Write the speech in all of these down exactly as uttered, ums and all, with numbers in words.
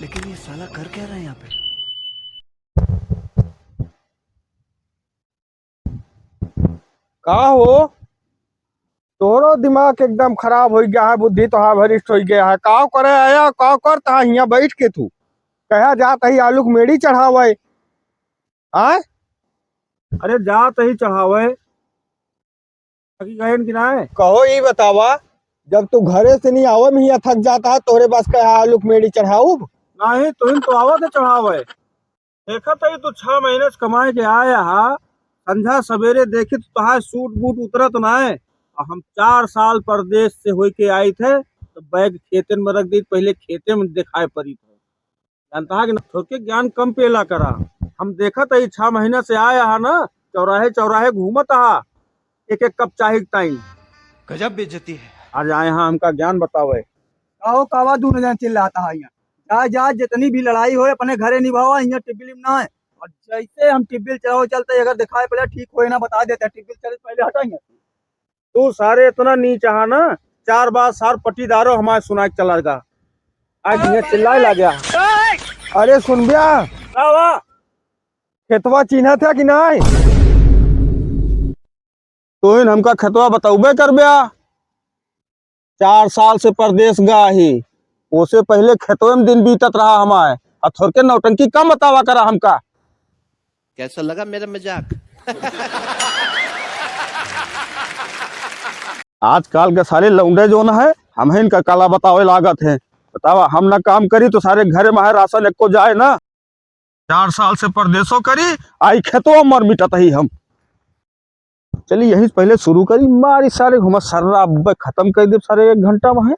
लेकिन ये साला कर क्या रहा है यहाँ पे? का हो, तोहरो दिमाग एकदम खराब होइ गया है, बुद्धि तोहार भ्रष्ट होइ गया है। का करे आया, का करत हा हियाँ बैठ के तू? कहा जात ही आलू के मेड़ी चढ़ावे, आय? अरे जात ही चढ़ावे, थकी गए कि नाय? कहो ई बतावा, जब तू घरे से नहीं आवे में हियाँ थक जाता है, तोहरे बस का आलू के मेड़ी चढ़ाउब? नहीं, तुहिन तो आवत है चढ़ावे। देखत ही तू छह महीने से कमाए के आया हा, संझा सवेरे देखी तो तोहार सूट बूट उतरत नाय। और हम चार साल परदेश से होई के आई थे, तो बैग खेतन में रख दी, पहले खेते में दिखाई पड़ी थे। जानता है कि ना, थोड़के ज्ञान कम पेला करा। हम देखत ही छह महीना से आया हा ना, चौराहे चौराहे घूमत हा, एक एक कप चाय के ताई। गजब बेइज्जती है। आज आए हा हमका ज्ञान बतावे। का हो, कावा दूनो जन चिल्लात हा यहाँ? जा, जा, जितनी भी लड़ाई होए, अपने घरे निभावा, यहाँ टिबिल में ना है। और जैसे हम टिबिल चलावे चलते, अगर दिखाई पड़ा, ठीक होए ना, बता देते हैं, टिबिल चले पहले हटाएंगे। तू सारे इतना नीच हा ना, चार बार सार पट्टीदारो हमारे सुनाए के चला गा। आज यहाँ चिल्लाए ला गया। अरे सुन बया, का बा? खेतवा चिन्हत हा कि नाय? तोहिन हमका खेतवा बतौबे करबे आ। चार साल से परदेस गा ही, ओसे पहिले खेतवे में दिन बीतत रहा हमार। आ थोरके नौटंकी कम बतावा करा हमका। कैसा लगा मेरा मजाक? आजकल के सारे लौंडे जौन है, हमहिन का काला बतावे लागत है। बतावा, हम ना काम करी तो सारे घरे में है राशन एको जाए ना। चार साल से परदेसो करी, आई खेतवा मर मिटत ही हम। चली यहीं से पहिले शुरू करी, मारी सारे घुमा सर्रा अब्बे खतम कर देब सारे एक घंटा में है।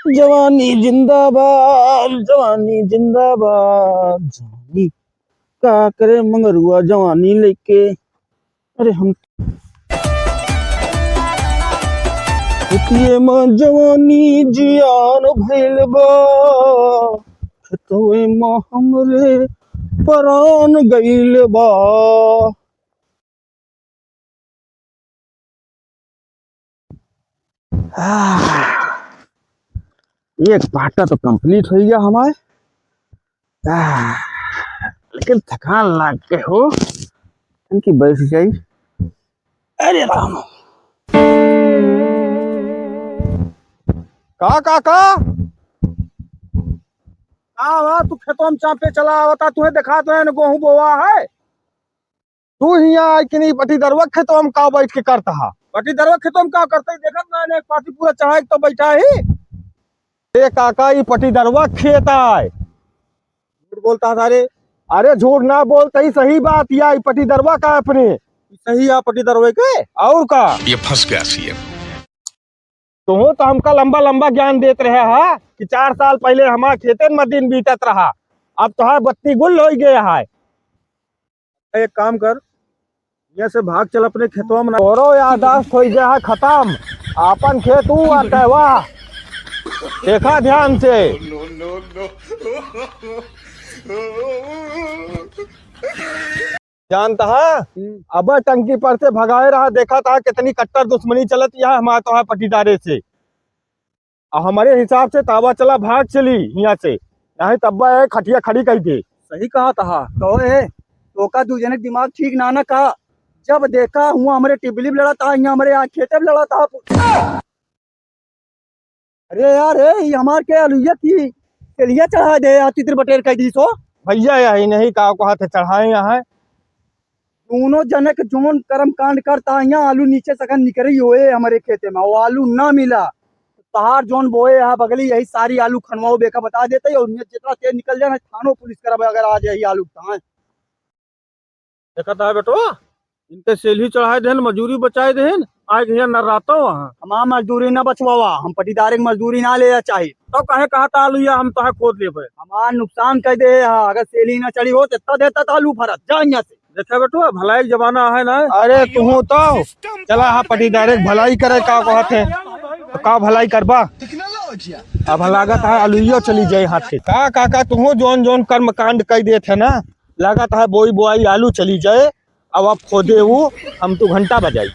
जवानी जिंदाबाद, जवानी जिंदाबाद, जवानी का करे मंगरुआ जवानी लेके। अरे हम खेतिये में जवानी जियान भइल बा, खेतवे में हमरे परान गइल बा। आह, एक पाटा तो complete होइ गया हमार। आह, लेकिन थकान लाग के हो, इनकी बैठ जाई। अरे राम। का, का, का? का हुआ? तू खेतों में चापे चला आवता, तुहे देखा तो है न, गोहूं बोवा है। तू हियाँ आइ के नहीं पटीदरवा खेतवा में का बैठ के करता हा? पटीदरवा खेतवा में का करता ही? देखत ना, एक पाती पूरा चढ़ाई के तो बैठा ही। ए काका, ई पटीदरवा खेत आय। झूठ बोलता हा सारे। अरे झूठ ना बोलता ही, सही बात या, ई पटीदरवा का अपने। सही या पटीदरवा के? और का? ये फंस गया सीएम। तुहू तो हमका लंबा लंबा ज्ञान देत रहे हा कि चार साल पहिले हमार खेतन में दिन बीतत रहा, अब तोहार बत्ती गुल होइ गया है। एक काम कर, यहाँ से भाग चल अपने खेतवा में ना। तोरो याददाश्त होइ गया है खतम, आपन खेत ऊ आते वाह, देखा ध्यान से। जानता है, हम्म। अब टंकी पर से भगाए रहा, देखा था कितनी कट्टर दुश्मनी चलत यहाँ हमारे तो है पटीदारे से। आ हमारे हिसाब से तावा चला भाग चली यहाँ से, नहीं तब्बा है खटिया खड़ी कही दे। सही कहा तहा, कहो ए, तोका दू जने के दिमाग ठीक ना ना का, जब देखा हुआ हमरे टिबली में लड़ा था, यहाँ हमरे यहाँ खेते में लड़ा था। अरे यार, ए, ई हमार के अलुइया की तेलिया चढ़ा दे, आ तितिर बटेर कह दी सो। भैया, यही नहीं का कहत है, चढ़ाए यहाँ। दोनों जने के जौन कर्म कांड करता, यहाँ आलू नीचे से अगर निकरी होए हमरे खेते में, वो आलू ना मिला, तो तहार जौन बोए है बगली, यही सारी आलू खनवाओ बेका बता देते, और इन्हें जितना तेज निकल जाए ना, थानो पुलिस करब अगर आ जाए आलू तो। देखत है बेटवा, इनके सेल्ही चढ़ाए देहन, मजूरी बचाए देहन, आए के हियां नर्रातो वहाँ। हमार मजदूरी ना बचवावा, हम पटीदारे के मजदूरी ना ले चाही। तो काहे कहा था आलू या हम तोहे खोद लेबे? हमार नुकसान कर दे हा, अगर सेल्ही ना चढ़ी हो तो इतना देता था आलू फरत, जा यहाँ से। देखा बेटवा, भलाई के जमाना है ना। अरे तू तो चला हा पटीदारे के भलाई करे का कहत है, तो का भलाई करबा? अब लागत है अलुइयो चली जाए हाथ से। का काका, तू जौन जौन कर्म कांड कर देत है ना, लागत है बोई बोआई आलू चली जाए, अब आप खोदे वो, हम तो घंटा बजाई।